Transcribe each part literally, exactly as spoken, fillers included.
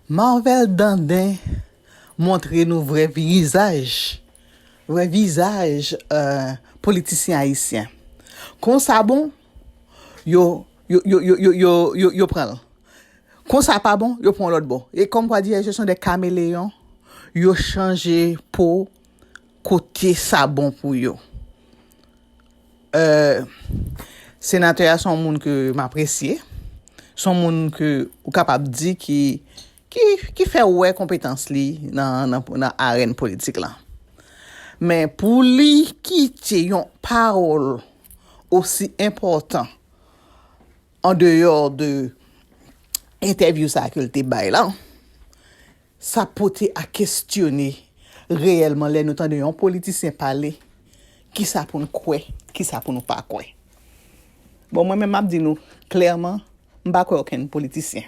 Marvel Dandin montre nou vrè vizaj, vrè vizaj euh, politisyen ayisyen. Konsa bon, yo, yo, yo, yo, yo, yo, yo, yo, yo pran l. Konsa pa bon, yo pran lòt bò. E kòm kwa dirais-je, ce sont des caméléons, yo chanje po kote sa bon pou yo. Euh, senatè a se yon moun ke m apresye, se yon moun ke ou kapab di ki, ki, ki fè wè konpetans li nan, nan, nan arèn politik la. Men pou li kite yon pawòl osi enpòtan an deyò de entèvyou sa ke l te bay la, sa pote a kestyone reyèlman lè nou tande yon politisyen pale, kisa pou n kwè, kisa pou nou pa kwè. Bon, mwen menm m ap di nou klèman, m pa kwè okenn politisyen.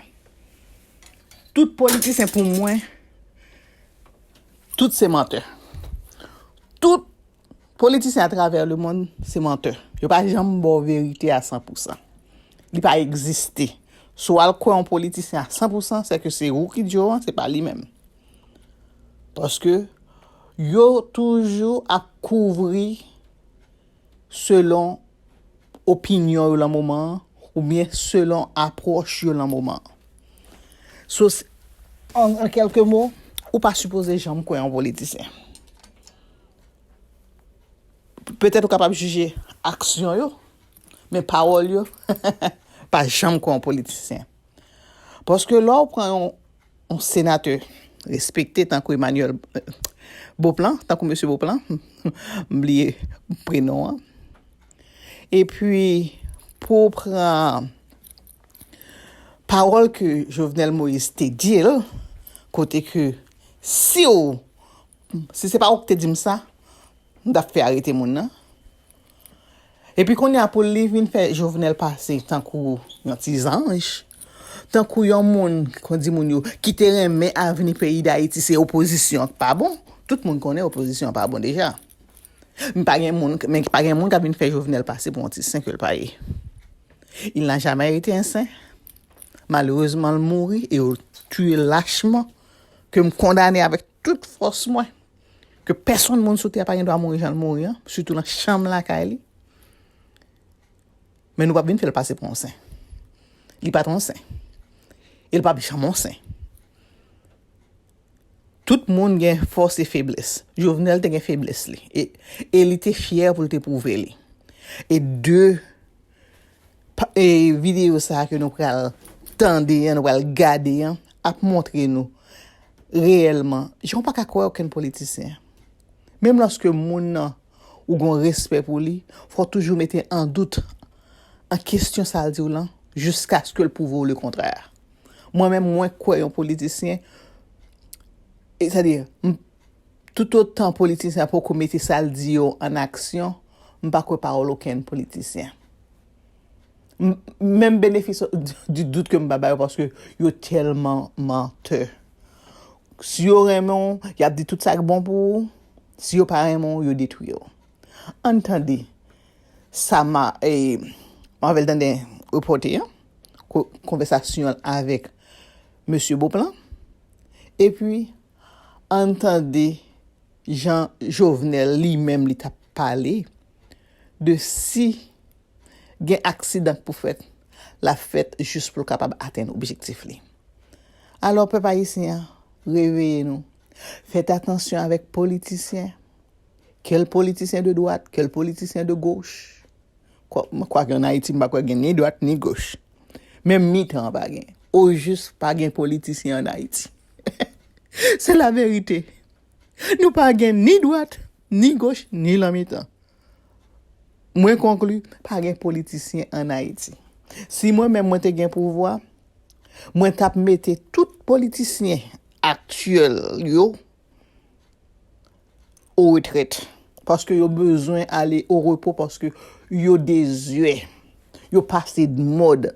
Tout politisyen pou mwen, tout se mantè. Tout politisyen atravè lemonn se mantè. Yo pa janm ba w verite a san pou san. Li pa egziste. Si w al kwè yon politisyen a san pou san, se ke se ou ki dyo an, se pa li menm. Paske yo toujou ap kouvri selon opinyon yo lan moman an, oubyen selon apwòch yo lan moman an. So, an, an kèlke mo, ou pa sipoze janm kwè yon politisyen. Petèt ou kapab jije aksyon yo, men pawòl yo, pa janm kwè yon politisyen. Paske lè w pran yon, yon senatè respekte tankou Emmanuel euh, Beauplan, tankou mesye Beauplan, m bliye prenon an. Epi, pou w pran pawòl ke Jovenel Moïse te di l, kote ke si w, si se pa ou ki te di m sa, m t ap fè arete moun nan. Epi kounye a pou li vin fè Jovenel pase tankou yon ti zanj, tankou yon moun, kon di moun yo, ki te renmen avni peyi Dayiti, se opozisyon an k pa bon. Tout moun konnen opozisyon an pa bon deja. Men pa gen moun, men pa gen moun k ap vin fè Jovenel pase pou yon ti sen ke l pa ye. Il n'a jamais été un saint. Malerezman, l mouri e yo tiye l lachman, ke m kondane avèk tout fòs mwen. Ke pèsonn moun sou tè a pa gen dwa mouri jan l mouri an, sitou lan chanm lakay li. Men nou p ap vin fè l pase pou yon sen. Li pa t yon sen. E l p ap janm yon sen. Tout moun gen fòs e feblès. Jovenel te gen feblès li. E, e li te fyè pou l te pwouve li. E de pa- e videyo sa a ke nou pral tande an, nou pral gade an, ap montre nou reyèlman, jan w pa ka kwè okenn politisyen. Menm lòske moun nan, ou gon respè pou li, fò w toujou mete an dout, an kesyon sa l di w lan, jiskaske l pwouve w lekontrè. Mwen menm, mwen kwè yon politisyen, e sa di, m- toutotan politisyen an poko mete sa l di yo an aksyon, m pa kwè pawòl okenn politisyen. M- menm benefis di dout ke m pa ba yo, paske yo tèlman mantè. Si yo renmen w, y ap di tout sa k bon pou ou. Si yo pa renmen w, yo detwi w. Ann tande sa ma- e, Marvel Dandin repòte an, ko- konvèsasyon l avèk mesye Beauplan. Epi, ann tande jan Jovenel li menm li t ap pale de si gen aksidan k pou fèt, l ap fèt jis pou l kapab atenn objektif li. Alò, pèp ayisyen an, reveye nou. Fèt atansyon avèk politisyen. Kèl politisyen de dwat, kèl politisyen de goch. Kwa- Kwake ann Ayiti, m pa kwè gen ni dwat ni goch. Menm mitan an pa gen. Ojis pa gen politisyen ann Ayiti. Se laverite. Nou pa gen ni dwat, ni goch, ni lanmitan. Mwen konkli, pa gen politisyen ann Ayiti. Si mwen menm mwen te gen pouvwa, mwen t ap mete tout politisyen aktyèl yo o retrèt. Paske yo bezwen ale o repo, paske yo dezyè. Yo pase mòd.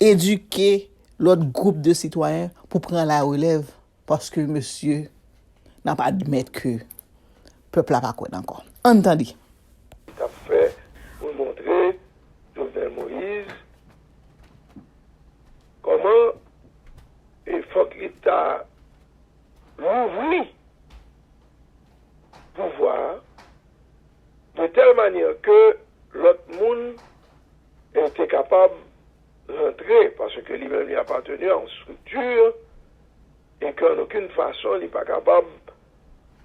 Edike lòt gwoup de sitwayen pou pran larelèv, paske, mesye, n ap admèt ke pèp la pa kwè n ankò. Ann tande. T ap fè pou l montre Jovenel Moïse kòman e fòk li t ta louvri pouvwa a de tèl manyè ke lòt moun te kapab rantre, paske li menm li apateni a yon estrikti e ke an okenn fason li pa kapab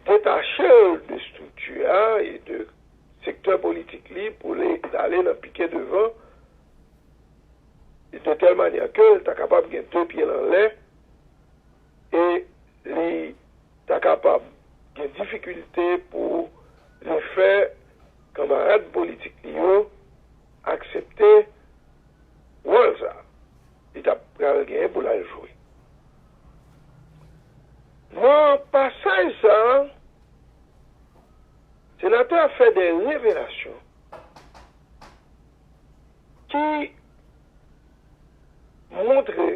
detache l de estrikti a e de sektè politik li pou li ale nan pike devan de tèl manyè ke l ta kapab gen de pye l anlè e li ta kapab gen difikilte pou li fè kanmarad politik li yo aksepte wòl sa a. Li ta pral genyen pou l al jwe. Nan pasaj sa a, senatè a fè de revelasyon ki montre,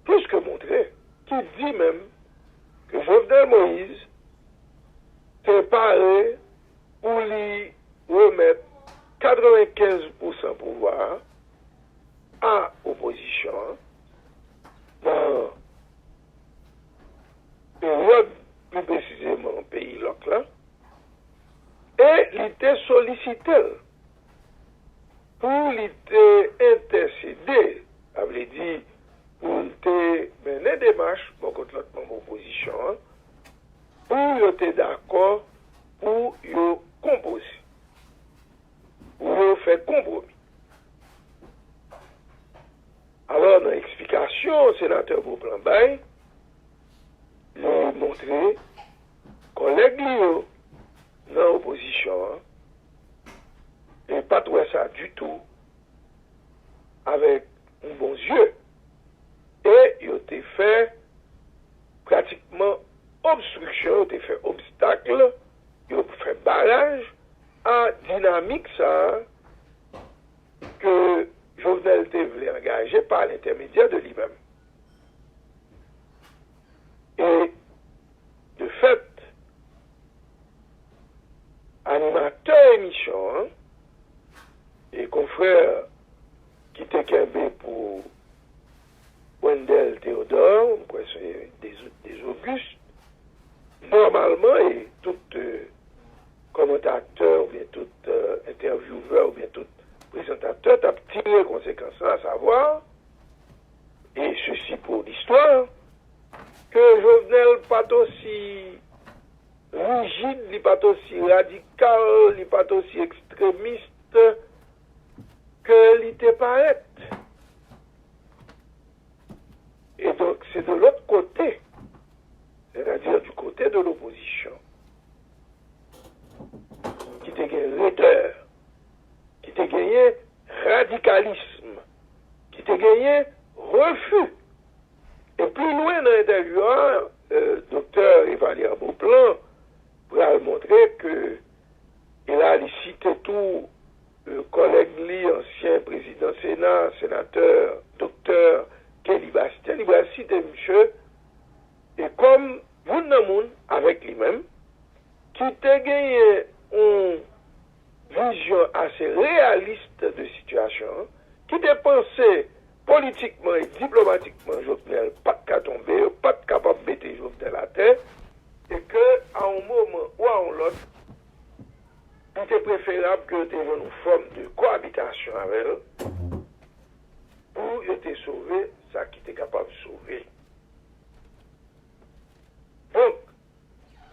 plis ke montre, ki di menm ke Jovenel Moïse te pare pou li remèt katrevenkenz pousan pouvwa a a opozisyon an nan peryòd, pli presizeman, peyi lòk la, e li te solisite l pou li te entèsede, sa vle di pou l te mennen demach bò kot lòt manm opozisyon an, pou yo te dakò pou yo konpoze, pou yo fè konpwomi. Alò, nan eksplikasyon senatè Beauplan bay, li montre kòlèg li yo nan opozisyon an, li pa t wè sa ditou avèk yon bon zye. E yo te fè pratikman obstriksyon, yo te fè obstak, yo fè baraj a dinamik sa a ke Jovenel te vle angaje pa lentèmedyè de li menm. E, de fèt, animatè emisyon an e konfrè ki te kenbe pou Wendell Théodore, mwen kwè se Dez-, Dezauguste, nòmalman, e tout, euh, kòmantatè oubyen tout, euh, entèvyouwè oubyen tout prezantatè t ap tire konsekans lan, asavwa, et ceci pour l'histoire, ke Jovenel pa t osi rijid, li pa t osi radikal, li pa t osi ekstremis ke li te parèt. E donk, se de lòt kote, sètadi di kote de lopozisyon, ki te gen redè, ki te genyen radikalism, ki te genyen refi. E pli lwen nan entèvyou a, euh, doktè Evalière Beauplan pral montre ke, e la li site tou, euh, kòlèg li, ansyen prezidan Sena, senatè, doktè Kelly Bastien, li pral site misye, e kòm youn nan moun avèk li menm, ki te genyen yon vizyon ase reyalis de sitiyasyon an, ki te panse politikman e diplomatikman Jovenel pa t ka tonbe, yo pa t kapab mete Jovenel atè, e ke a yon moman ou a yon lòt, li te preferab ke yo te jwenn yon fòm de koabitasyon avè l pou yo te sove sa ki te kapab sove. Donk,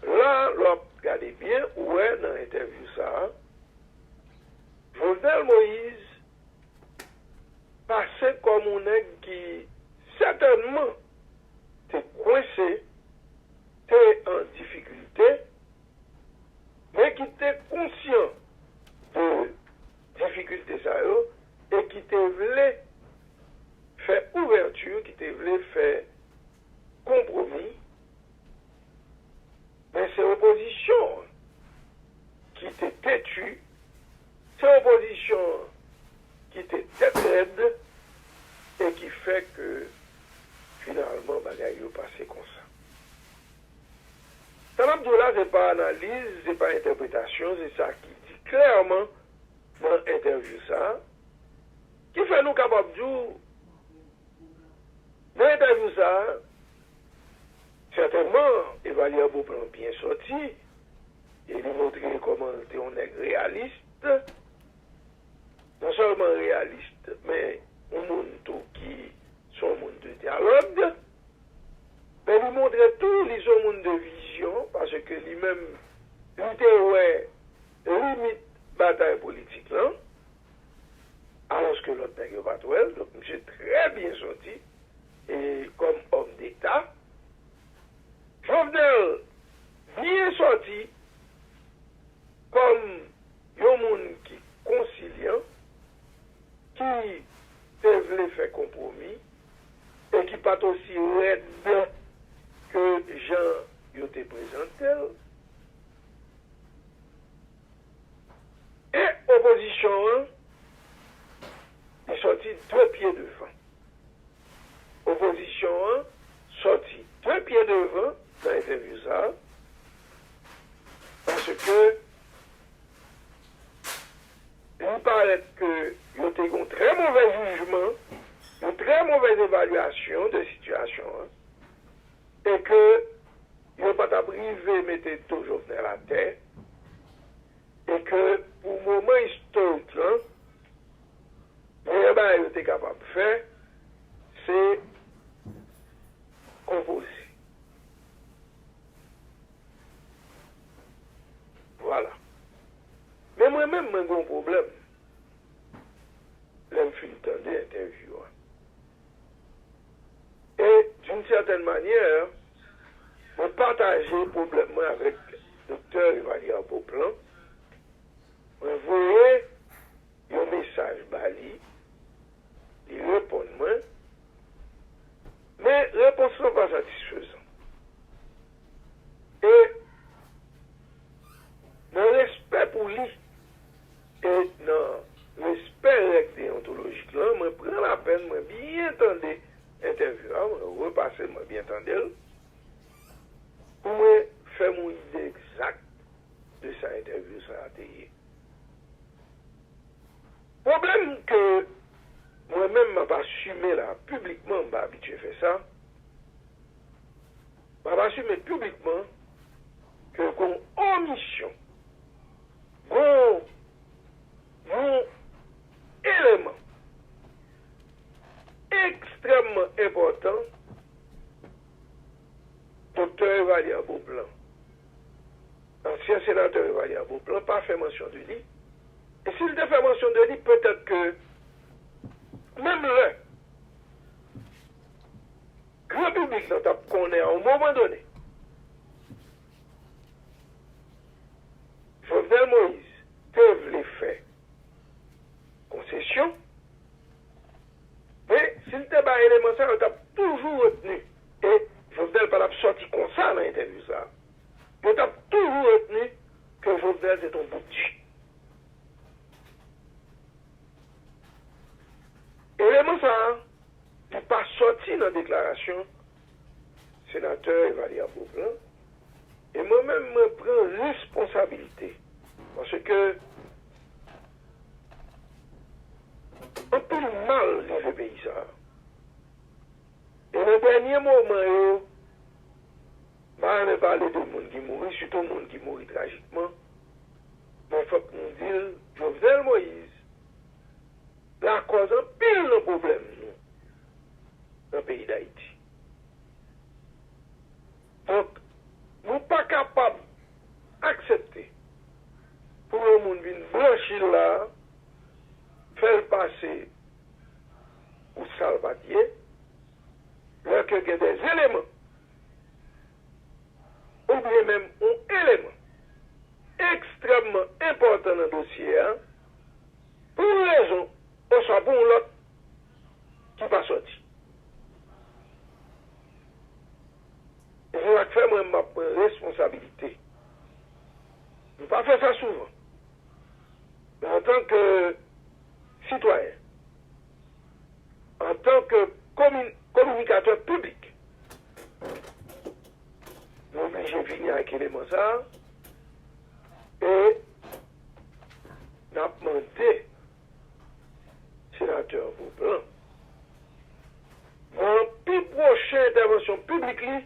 la, lè w ap gade byen, ou wè nan entèvyou sa a, Jovenel Moïse pase kòm yon nèg ki sètènman te kwense, te an difikilte, men ki te konsyan de difikilte sa yo e ki te vle fè ouvèti, ki te vle fè konpwomi, men se opozisyon an ki te tèti, se opozisyon an ki te tèt rèd e ki fè ke finalman bagay yo pase konsa. Sa n ap di w la, se pa analiz, se pa entèpretasyon, se sa ki di klèman nan entèvyou sa a, ki fè nou kapab di w, nan entèvyou sa a, Valyan Beauplan byen sòti, e li montre kòman l te yon nèg reyalis, non sèlman reyalis, men yon moun tou ki se yon moun de dyalòg, men li montre tou li se yon moun de vizyon, paske li menm, li te wè limit batay politik lan, alòske lòt nèg yo pa t wè l. Donk, misye trè byen sòti e kòm òm deta. Jovenel byen sòti kòm yon moun ki konsilyan, ki te vle fè konpwomi e ki pa t osi rèd ke jan yo te prezante l. E opozisyon an, li sòti de pye devan. Opozisyon an sòti de pye devan nan entèvyou sa a, paske li parèt ke yo te gen yon trè movè jijman, yon trè movèz evalyasyon de sitiyasyon an, e ke yo pa t ap rive mete do Jovenel atè, e ke pou moman istorik lan, meyè bagay yo te kapab fè, se konpoze. Vwala. Men mwen menm, mwen gen yon pwoblèm lè m fin tande entèvyou a. E, d'une certaine manière, mwen pataje pwoblèm mwen avèk Doktè Revalyan Beauplan. Mwen voye yon mesaj ba li, li reponn mwen, men repons lan pa satisfezan. E nan respè pou li, e nan respè règ deyontolojik lan, mwen pran lapèn, mwen byen tande entèvyou a, mwen repase l, mwen byen tande l, pou mwen fè m yon ide egzak de sa entèvyou sa a te ye. Pwoblèm ke mwen menm m ap asime la, piblikman, m pa abitye fè sa, m ap asime piblikman ke gon omisyon, gon yon eleman ekstrèmman enpòtan, Doktè Revalyan Beauplan, ansyen senatè Revalyan Beauplan, pa fè mansyon de li. E si l te fè mansyon de li, petèt ke menm lè gran piblik lan t ap konnen a yon moman done, Jovenel Moïse te vle fè konsesyon, men si l te bay eleman sa, yo t ap toujou retni. E Jovenel pa t ap sòti konsa nan entèvyou sa. Yo t ap toujou retni ke Jovenel se t on boutji. Eleman sa a, li pa sòti nan deklarasyon senatè Evalya Bob lan, e mwen menm, mwen pran responsabilite, paske anpil mal rive peyi sa a. E nan dènye moman yo, m pa renmen pale de moun ki mouri, sitou moun ki mouri trajikman, men fòk nou di l, Jovenel Moïse lakòz anpil nan pwoblèm nou nan peyi Dayiti. Donk, nou pa kapab aksepte pou yon moun vin blanchi l la, fè l pase pou sa l pa t ye, lè ke gen dè eleman, oubyen menm yon eleman ekstrèmman enpòtan nan dosye a, pou yon rezon oswa pou yon lòt, ki pa sòti. E se sa k fè mwen, m ap pran responsabilite. Nou pa fè sa souvan. Men antanke sitwayen, antanke komi-, kominikatè piblik, nou oblije vini ak eleman sa a e n ap mande senatè Beauplan, nan pi pwochen entèvansyon piblik li,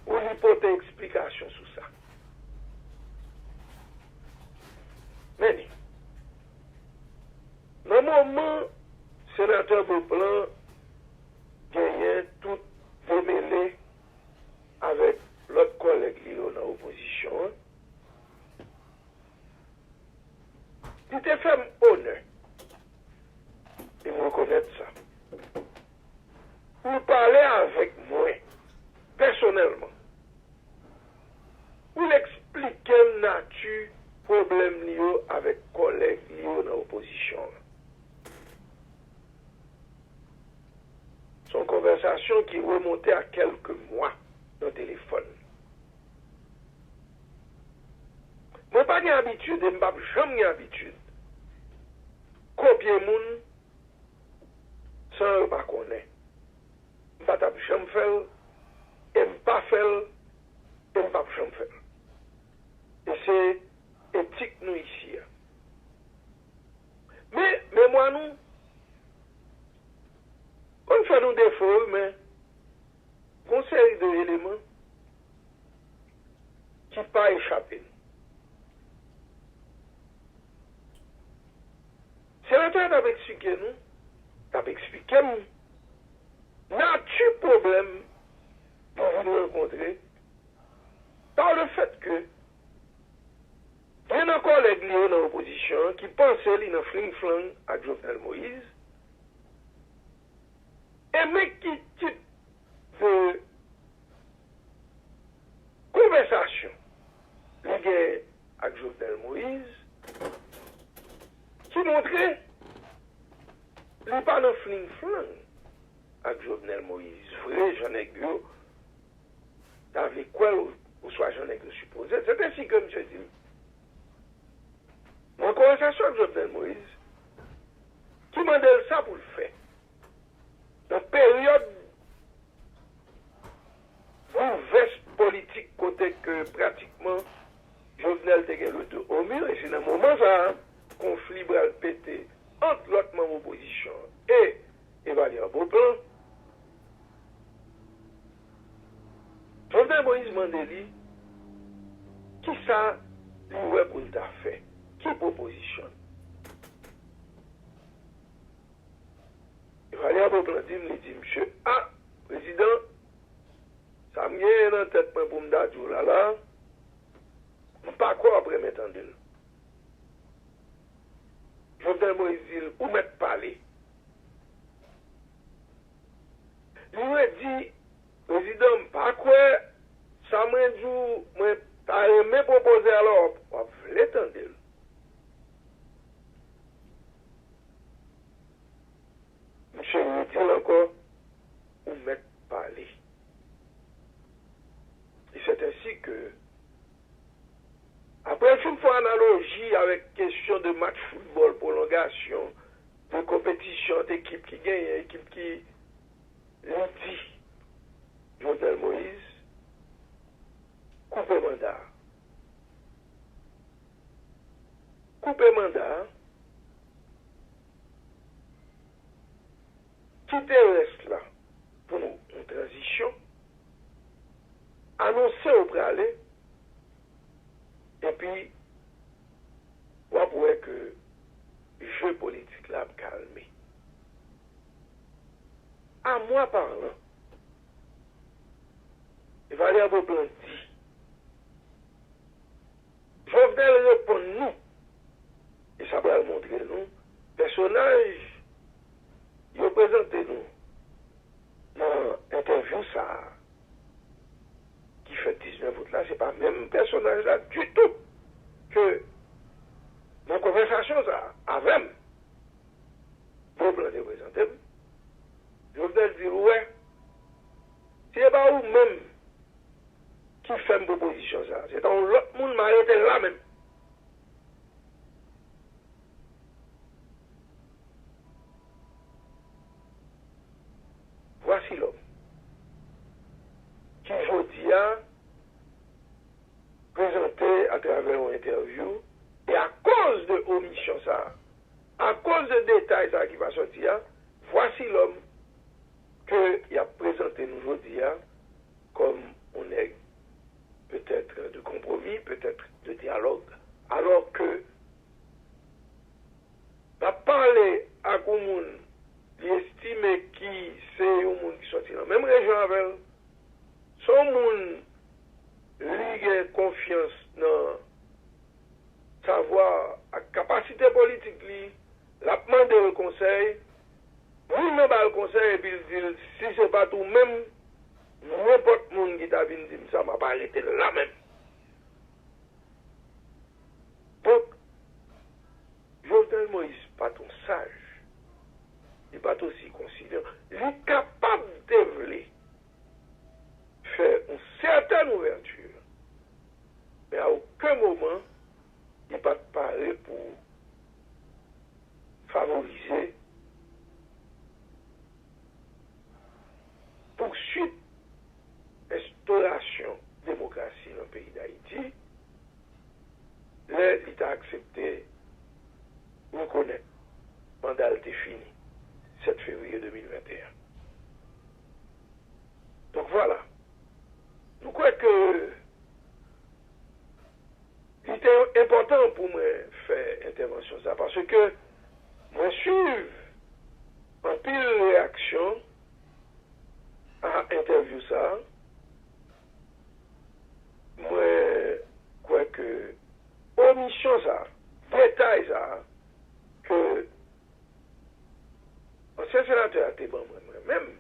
pou li pote eksplikasyon sou sa. Men li, nan moman senatè Beauplan genyen tout demele avèk lòt kòlèg li yo nan opozisyon an, li te fè m onè, e m rekonèt sa, pou l pale avèk mwen pèsonèlman, pou l eksplike m nati pwoblèm li yo avèk kòlèg li yo nan opozisyon an. Se yon konvèsasyon ki remonte a kèlke mwa nan telefòn. Mwen pa gen abitid, e m p ap janm gen abitid, kopye moun san yo pa konnen. M pa t ap janm fè l, e m pa fè l, e m p ap janm fè l. E se etik nou isi a. Men, memwa nou konn fè nou defo, wi, men gon seri de eleman ki pa echape n. Senatè a t ap eksplike nou, t ap eksplike m nati pwoblèm nou vin rankontre, pa le fèt ke gen nan kòlèg li yo nan opozisyon an ki panse li nan fling flang ak Jovenel Moïse, e men ki tip de konvèsasyon li gen ak Jovenel Moïse ki montre li pa nan fling flang ak Jovenel Moïse vre, jan nèg yo ta vle kwè l, oswa jan nèg yo sipoze l. Se te si ke misye di m, nan konvèsasyon ak Jovenel Moïse, ki mande l sa pou l fè nan peryòd bouvès politik kote ke pratikman Jovenel te gen le dos au mur, e se nan moman sa a konfli pral pete ant lòt manm opozisyon an e Evalyan Beauplan. Jovenel Moïse mande li kisa li wè pou l ta fè, ki pwopozisyon l. Evalyan Beauplan di m, li di, "Mesye, a, prezidan, sa m genyen nan tèt mwen pou m ta di w la la, m pa kwè w ap renmen tande l." Jovenel Moïse di l, "Ou mèt pale." Li redi, "Prezidan, m pa kwè sa mwen di w, mwen ta renmen pwopoze a la, w ap, w ap vle tande l." Misye redi l ankò, "Ou mèt pale." E c'est ainsi que, apre l fin fè analoji avèk kesyon de match foutbòl, pwolongasyon, de konpetisyon ant ekip ki genyen, ekip ki, li di Jovenel Moïse, "Koupe manda a. Koupe manda a. Kite rès la pou nou, yon tranzisyon. Anonse w prale, epi w ap wè ke je politik la ap kalme." A mwa palan, Evalyan Beauplan di, Jovenel reponn nou, e sa pral montre nou pèsonaj yo prezante nou nan entèvyou sa a ki fèt diznèf out la, se pa menm pèsonaj la ditou ke nan konvèsasyon sa a avè m. Beauplan te prezante m. Jovenel di l, "Ou wè, si se pa ou menm ki fè m pwopozisyon sa a, se ta yon lòt moun, m arete l la menm." Voici l'homme ki jodi a prezante atravè yon entèvyou, e akoz de omisyon sa a, akoz de detay sa a ki pa sòti a, voici l'homme ke y ap prezante nou jodi a kòm yon nèg ki sòti nan menm rejyon avè l, se yon moun li gen konfyans nan savwa ak kapasite politik li, l ap mande l konsèy, moun nan ba l konsèy epi l di l, "Si se pa t ou menm, nenpòt moun ki ta vin di m sa, m ap arete l la menm." Donk, Jovenel Moïse pa t yon saj, li pa t yon sikonsizan. Li kapab te vle fè yon sètèn ouvèti, men a okenn moman, li pa t pare pou favorize pousuit enstorasyon demokrasi nan peyi Dayiti, lè li ta aksepte rekonèt manda l te fini, sèt fevriye de mil venteyen. Donk, vwala. Nou kwè ke li te enpòtan pou mwen fè entèvansyon sa, paske mwen swiv anpil reyaksyon a entèvyou sa. Mwen kwè ke omisyon sa, detay sa, ke ansyen senatè a te ban mwen, mwen menm,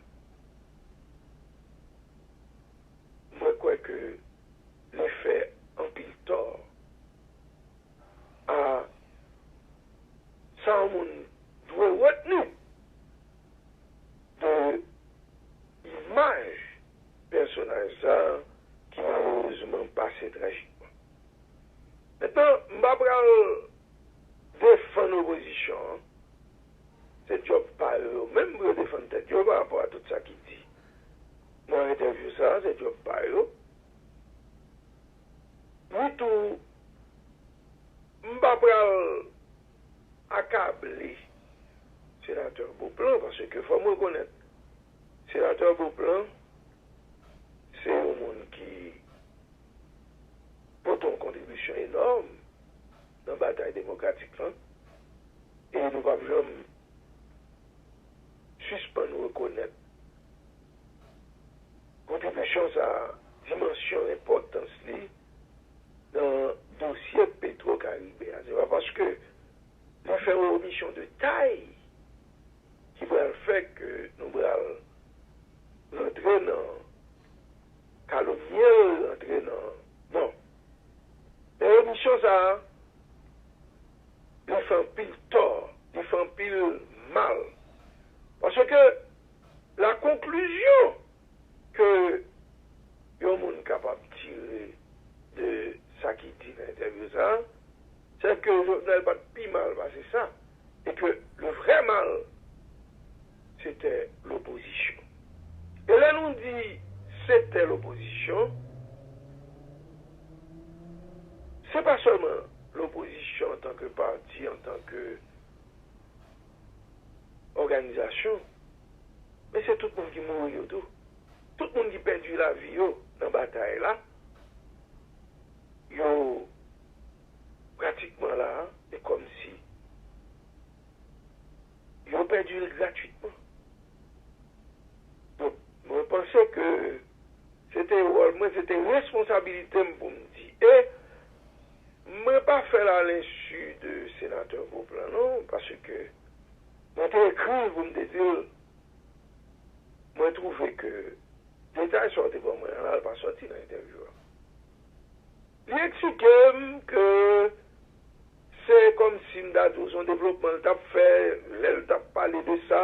mwen kwè ke li fè anpil tò a sa yon moun dwe retni de imaj pèsonaj sa a ki malerezman pase trajikman. Mentnan, m pa pral defann opozisyon an. Se djòb pa yo, yo menm pou yo defann tèt yo pa rapò a tout sa ki di nan entèvyou sa a, se djòb pa yo. Wi tou, m pa pral akable senatè Beauplan, paske fò m rekonèt, senatè Beauplan, se yon moun ki pote yon kontribisyon enòm nan batay demokratik lan, e nou p ap janm sispann rekonèt kontribisyon sa a, dimansyon enpòtans li nan dosye Petro Caribe a. Se pa paske li fè yon omisyon de tay ki pral fè ke nou pral rantre nan kalomnye l, rantre nan, non. Men omisyon sa a, li fè anpil tò, li fè anpil mal. Paske la conclusion ke yon moun kapab tire de sa ki di nan entèvyou sa a, se ke Jovenel pa t pi mal pase sa, e ke le vrai mal, se te lopozisyon. E lè nou di se te lopozisyon, se pa sèlman lopozisyon antanke pati, antanke òganizasyon, men se tout moun ki mouri yo tou. Tout moun ki pèdi lavi yo nan batay la, yo pratikman la, e kòmsi yo pèdi l gratwitman. Donk, mwen panse ke se te wòl mwen, se te responsabilite m pou m di. E mwen pa fè l a lensu de senatè Beauplan, non, paske mwen te ekri l pou m te di l, mwen twouve ke detay sa w te ban mwen an la, l pa sòti nan entèvyou a. Li eksplike m ke se kòmsi m ta di w se yon devlopman l t ap fè, lè l t ap pale de sa,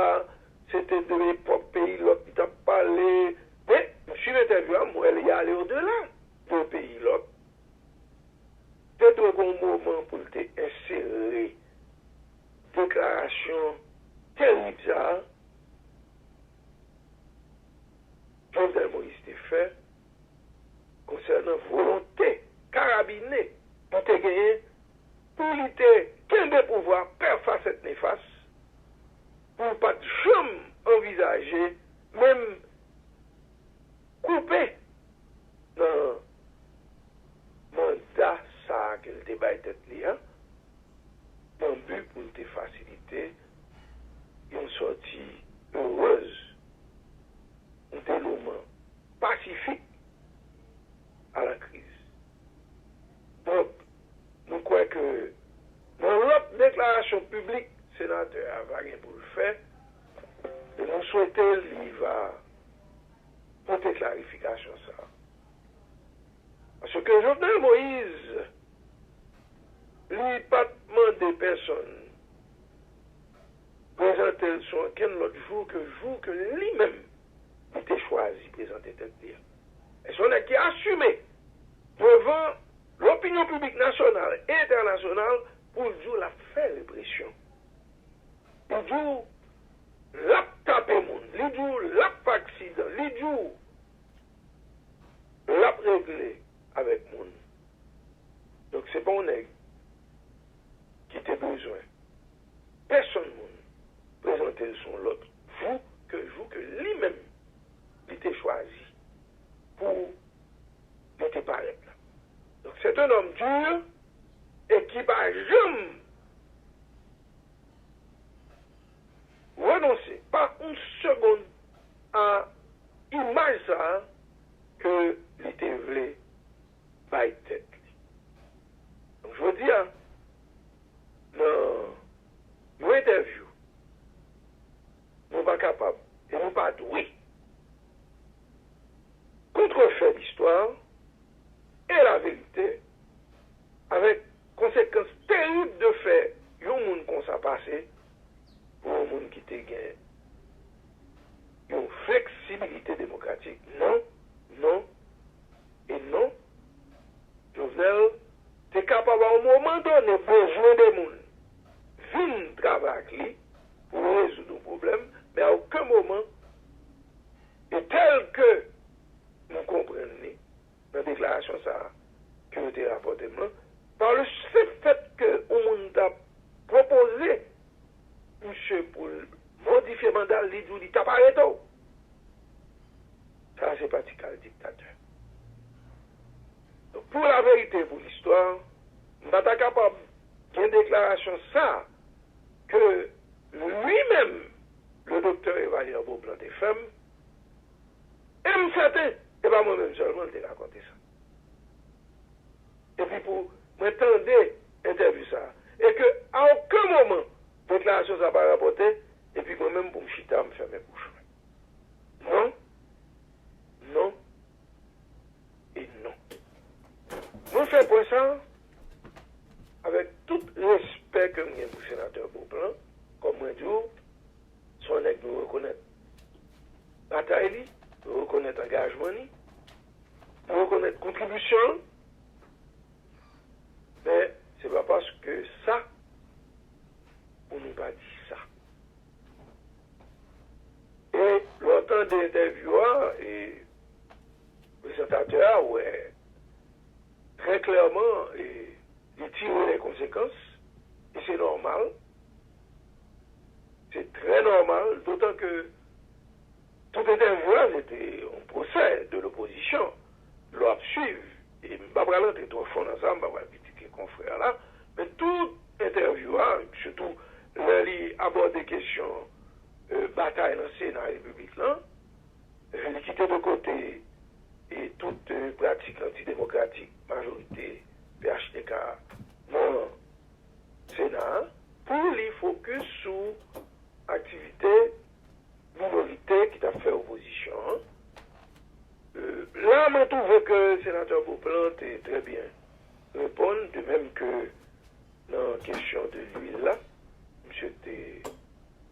se te de epòk peyi lòk li t ap pale. Men, m swiv entèvyou a, m wè li ale odela de peyi lòk. Te dwe gen yon moman pou l te ensere deklarasyon terib sa a Jovenel Moïse te fè konsènan volonte karabine li te genyen pou li te kenbe pouvwa, pè fasèt nefas, pou l pa t janm anvizaje menm koupe nan manda sa a ke l te bay tèt li a, nan bi pou l te fasilite yon sòti erez piblik senatè a va gen pou l fè, e nou swete li va pote klarifikasyon sa a. Paske Jovenel Moïse, li pa t mande pèsonn prezante l sou okenn lòt jou ke jou ke li menm li te chwazi prezante tèt li a. E se yon nèg ki asime devan lopinyon piblik nasyonal e entènasyonal pou l di w l ap fè represyon. Li di w l ap tape moun. Li di w l ap fè aksidan. Li di w l ap regle avèk moun. Donk, se pa yon nèg ki te bezwen pèsonn moun prezante l sou yon lòt jou ke jou ke li menm li te chwazi pou li te parèt la. Donk, c'est un homme dur et qui pa janm renonse, pa yon segonn, a imaj sa a ke li te vle bay tèt li. Donk, jodi a, nan yon entèvyou, nou pa kapab e nou pa dwe kontrefè listwa e laverite avèk konsekans terib de fè yon moun konsa pase pou yon moun ki te gen yon fleksibilite demokratik. Non, non, e non. Jovenel te kapab a yon moman done bezwen de moun vin travay ak li pou rezoud yon pwoblèm, men a okenn moman, e tèl ke nou konprann li nan deklarasyon sa a ke yo te rapòte m lan, pa le senp fèt ke yon moun ta pwopoze misye pou l modifye manda l, li di w li t ap arete w. Sa a se pratikal diktatè. Donk, pou laverite, pou listwa, m pa ta kapab gen deklarasyon sa a ke li menm, le doktè Evalyer Beauplan te fè m, e m sèten, e pa mwen menm sèlman l te rakonte sa. Epi pou mwen tande entèvyou sa a, e ke a okenn moman deklarasyon sa a pa rapòte, epi mwen menm pou m chita, m fèmen bouch mwen. Non, non, e non. Mwen fè pwen sa a avèk tout respè ke m gen pou senatè Beauplan, kòm mwen di w, se yon nèg nou rekonèt batay li, nou rekonèt angajman li, nou rekonèt kontribisyon l, men se pa paske sa pou nou pa di sa. E lè w tande entèvyou a, e prezantatè a wè trè klèman, e li tire lè konsekans, e se nòmal, se trè nòmal, dotan ke tout entèvyou a se te yon pwosè de lopozisyon, lè w ap swiv, e m pa pral rantre twò fon nan sa, m pa pral kritike konfrè a la, men tout entèvyou a, sitou lè li abòde kesyon, e, batay nan Sena Repiblik lan, e, li kite de kote, e, tout, e, pratik antidemokratik majorite P H T K nan Sena a, pou li fokis sou aktivite minorite ki t ap fè opozisyon an. E, la, mwen twouve ke senatè Beauplan te trè byen reponn, de menm ke nan kesyon de lwil la, misye te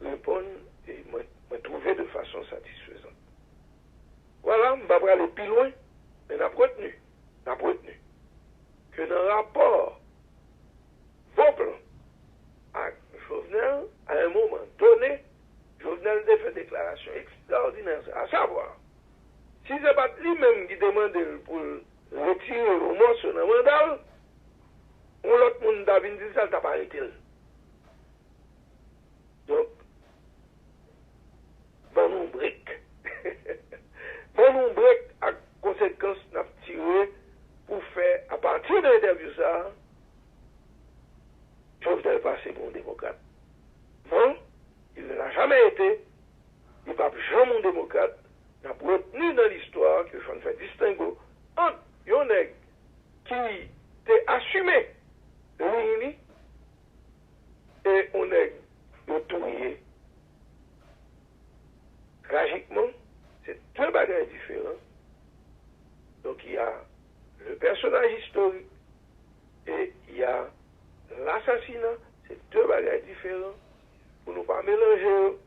reponn, e mwen, mwen twouve de fason satisfezan. Vwala, m pa prale pi lwen, men n ap retni, n ap retni ke nan rapò Beauplan ak Jovenel, à un moment donné, Jovenel te fè deklarasyon ekstraòdinè, asavwa, si se pa t li menm ki te mande l pou l retire yon mòso nan manda l, yon lòt moun ta vin di l sa, l t ap arete l. Donk, ban nou brek. Ban nou brek ak konsekans n ap tire pou fè, apati de entèvyou sa a, Jovenel pase pou yon demokrat. Non, il ne l'a jamais été, li p ap janm yon demokrat. N ap retni nan listwa ke fò n fè distengo ant yon nèg ki te asime liy li, Diferan. Donc, il y a le personnage historique et il y a l'assassinat. C'est deux bagages différents. Pour nous pas mélanger,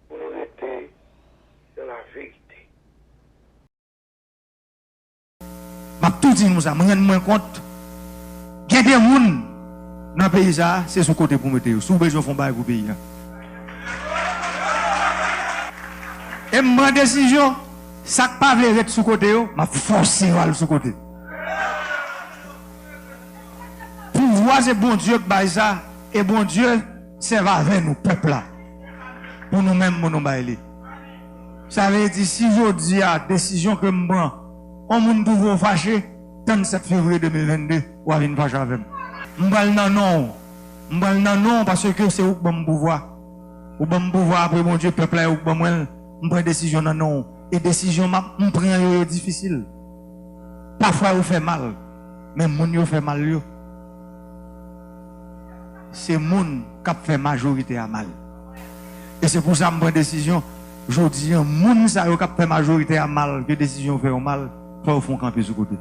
pour nous rester dans la vérité. M ap tou di nou sa, m rann mwen kont, gen de moun nan peyi sa a, se sou kote pou mete yo. Si w bezwen fè yon bagay pou peyi a. E m pran desizyon, sa k pa vle ret sou kote yo, m ap fòse yo al sou kote. Pouvwa se Bondye k bay sa, e Bondye sèvi avè nou, pèp la, pou nou menm, pou nou bay li. Sa vle di, si jodi a, desizyon ke m pran, yon moun twouve w fache, tann sèt fevriye de mil vennde, w a vin fache avè m. M pral nan non w. M pral nan non w paske se ou k ban m pouvwa. Ou ban m pouvwa apre Bondye, pèp la, e ou k ban mwen l. M pran desizyon nan non w. E desizyon m ap, m pran yo, yo difisil. Pafwa yo fè mal, men moun yo fè mal yo, se moun k ap fè majorite a mal. E se pou sa m pran desizyon, jodi a, moun sa yo k ap fè majorite a mal, ke desizyon yo fè yo mal, fò yo fè yon kanpe sou kote.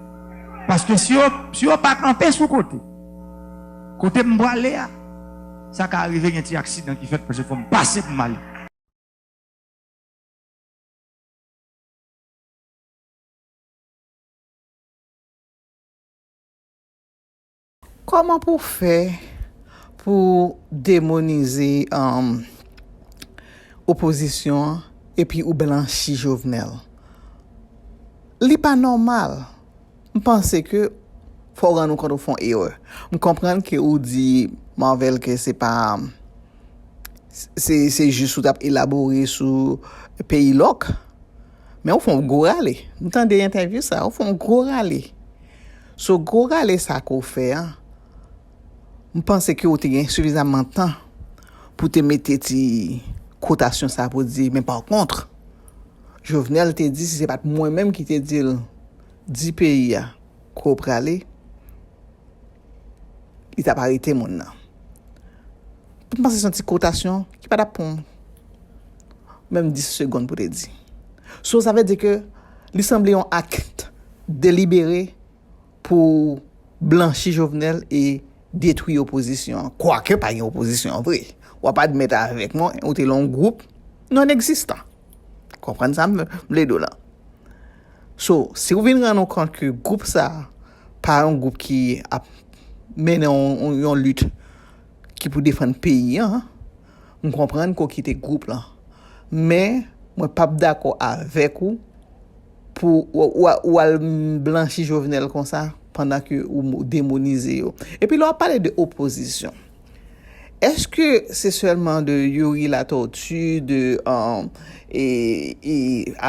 Paske si yo, si yo pa kanpe sou kote, kote m prale a, sa ka rive gen ti aksidan ki fèt, paske fò m pase pou m ale. Kòman pou w fè pou demonize um, opozisyon an epi ou blanchi Jovenel? Li pa nòmal. M panse ke fò w rann ou kont ou fè yon erè. M konprann ke ou di Marvel ke se pa se se jis ou t ap elabore sou peyi lòk. Men ou fè yon gwo rale. M tande entèvyou sa, ou fè yon gwo rale. So gwo rale sa ke w fè a, m panse ke ou te gen sifizamman tan pou te mete ti kotasyon sa pou di, men pa kont, Jovenel te di, si se pa t mwen menm ki te di l, di peyi a ke w prale, li t ap arete moun nan. M panse se yon ti kotasyon ki pa t ap pran menm dis segonn pou te di. So, sa vle di ke li sanble yon ak delibere pou blanchi Jovenel e detwi opozisyon an. Kwake pa gen opozisyon vre. W ap admèt avèk mwen, ou te lan yon gwoup non egzistan. Konprann sa m vle di w la. So, si w vin rann ou kont ke gwoup sa a pa yon gwoup ki ap mennen yon, yon, yon lit ki pou defann peyi an, m konprann ke w kite gwoup lan. Men, mwen p ap dakò avèk ou pou w, w, w al blanchi Jovenel konsa pandan ke ou demonize yo. Epi lè w ap pale de opozisyon, èske se sèlman de Youri Latortue, de um, e, e,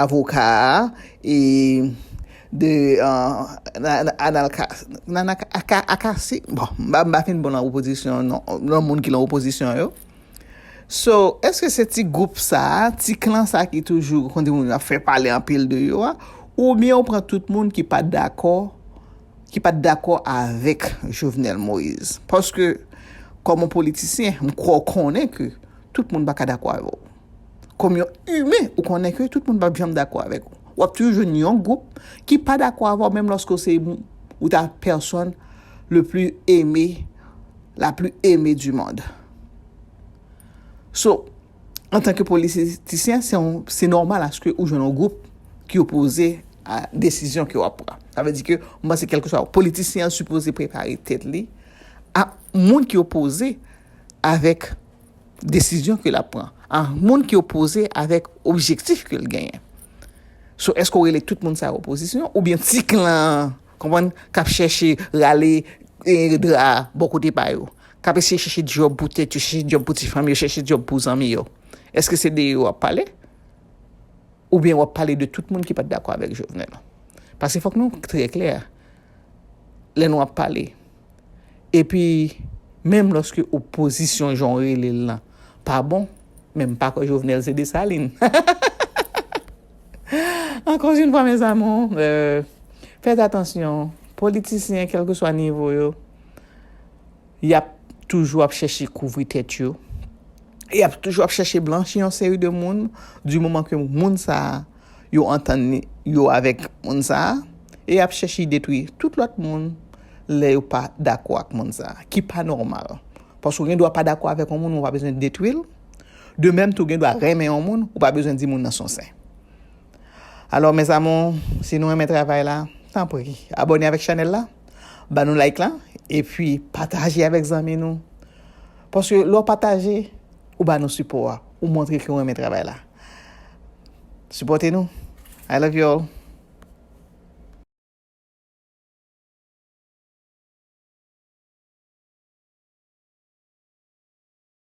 avoka a, e de uh, Anal Akasi, bon, m pa fin bon nan opozisyon, nan moun ki nan opozisyon yo. So, èske se ti gwoup sa a, ti klan sa a ki toujou kote moun yo ap fè pale anpil de yo a, oubyen ou pran tout moun ki pa dakò, ki pa dakò avèk Jovenel Moïse? Paske, kòm yon politisyen, m kwè w konnen ke tout moun pa ka dakò avè w. Kòm yon imen, ou konnen ke tout moun p ap janm dakò avèk ou. W ap toujou jwenn yon gwoup ki pa dakò avè w, menm lòske w se ou ta pèsòn le pli eme, la pli eme di mond. So, antanke politisyen, se nòmal aske ou jwenn yon gwoup ki opoze a desizyon ke w ap pran. Sa vle di ke m panse kèlkeswa politisyen an sipoze prepare tèt li a moun ki opoze avèk desizyon ke l ap pran, a moun ki opoze avèk objektif ke l genyen. So, èske w rele tout moun sa yo opozisyon, oubyen ti klan an, konprann, k ap chèche rale dra bò kote pa yo, k ap eseye chèche djòb pou tèt yo, chèche djòb pou ti fanmi yo, chèche djòb pou zanmi yo? Èske se de yo w ap pale? Oubyen w ap pale de tout moun ki pa t dakò avèk Jovenel? Paske fòk nou trè klè, lè nou ap pale, epi, menm lòske opozisyon, jan w rele l lan, pa bon, men m pa kwè Jovenel se Desalin. Encore une fois, mes amours, euh, faites attention. Politisyen, kèlkeswa nivo yo, y ap toujou ap chèche kouvri tèt yo. E y ap toujou ap chèche blanchi yon seri de moun, di moman ke moun sa a, yo antann yo avèk moun sa a, e y ap chèche detwi tout lòt moun lè yo pa dakò ak moun sa a, ki pa nòmal. Paske w gen dwa pa dakò avèk yon moun, ou pa bezwen detwi l. De menm tou, gen dwa renmen yon moun, ou pa bezwen di moun nan se yon sen. Alò, mes amours, si nou renmen travay la, tanpri, abòne avèk chanèl la, ba nou like la, epi pataje avèk zanmi nou. Paske lè w pataje, ou ba nou sipò a, ou montre ke w renmen travay la. Sipòte nou. I love you all.